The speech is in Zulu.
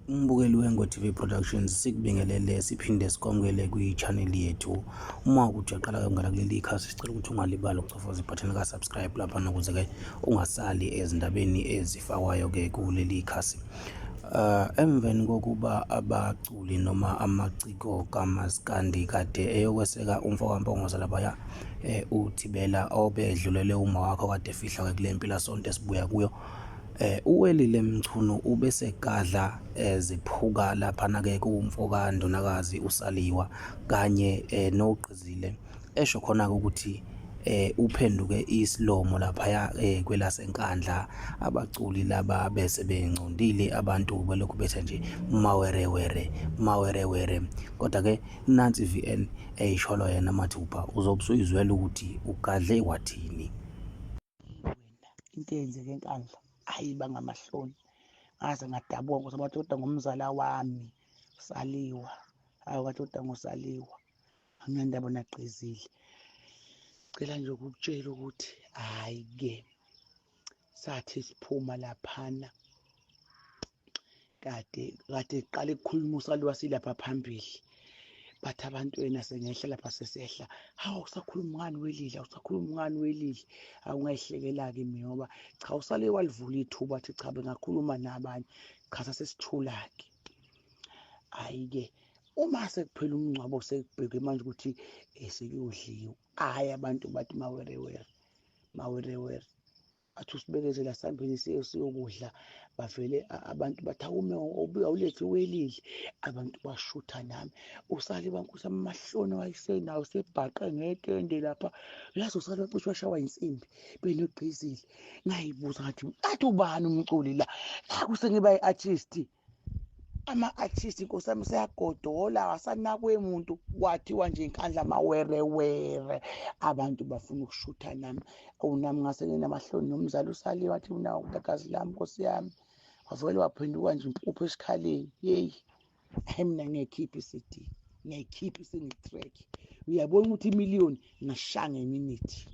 Umbukeli weNgo TV Productions, sikubingelele siphinde sikwamukele kwi-channel yethu. Uma ukuthi uyaqala ukungena kuleli khasi, sicela ukuthi ungalibali ukucofoza ibhathini ka-subscribe laphana ukuze-ke ungasali ezindabeni ezifakwayo-ke kuleli khasi. Emveni kokuba abaculi noma amaciko kaMaskandi kade eyokweseka umfo kaMpongose laphaya uThibela obedlulele uma wakhe okade efihlwa-ke kule mpelasonto esibuya kuyo, uWelile Mchunu ubesegadla ziphuka laphana-ke kumfo kaNdunakazi uSaliwa kanye noGqizile, esho khona-ke ukuthi uphenduke isilomo laphaya kwelaseNkandla. Abaculi laba bese bengcondile abantu belokhu bethe nje mawerewere mawerewere, kodwa-ke nansi i-VN eyisholo yena mathupha, uzobe usuyizwela ukuthi ugadle wathini. Wena, into eyenzeke eNkandla ayi bangamahloni, ngaze ngadabuka nkosi bathi kodwa ngomzala wami Saliwa. Hawu, kathi kodwa ngoSaliwa anginandaba nagqizile. Cela nje ukukutshela ukuthi hhayi-ke sathi siphuma laphana kade kade kuqale kukhuluma uSaliwa silapha phambili, bathi abantu wena sengehla lapha sesehla, hawu usakhuluma ngani Welile, awusakhuluma ngani Welile. Awungayihlekela-ke mina ngoba cha usale walivula ithuba, athi cha bengakhuluma nabanye, cha sasesithula-ke. Hhayi-ke uma sekuphela umngcwabo sekubhekwe manje ukuthi sekuyodliwa, hhayi abantu bathi mawerewere mawerewere, athi usibekezela sihambeni siyokudla. Bavele abantu bathi awume awulethe uWelile, abantu bashutha nami usale bankosi amahloni wayesenawo sebhaqe ngetende lapha, yazi usale wacishe washawa insimbi benogqizile. Ngayibuza ngathi athi ubani umculi la, naku sengiba i-artist, ama-artist inkosi yami seyagodola asanakwe muntu. Kwathiwa nje iNkandla mawerewere, abantu bafuna ukushutha nami. Awu nami ngase nginamahloni nomzali usaliwe wathi unawo gagazi lami nkosi yami, wavele waphenduka nje impuphu esikhaleni. Yeyi, hayi mina ngiyayikhipha i-CD, ngiyayikhipha i-single track, uyabona ukuthi imiliyoni ngashaya ngeminithi.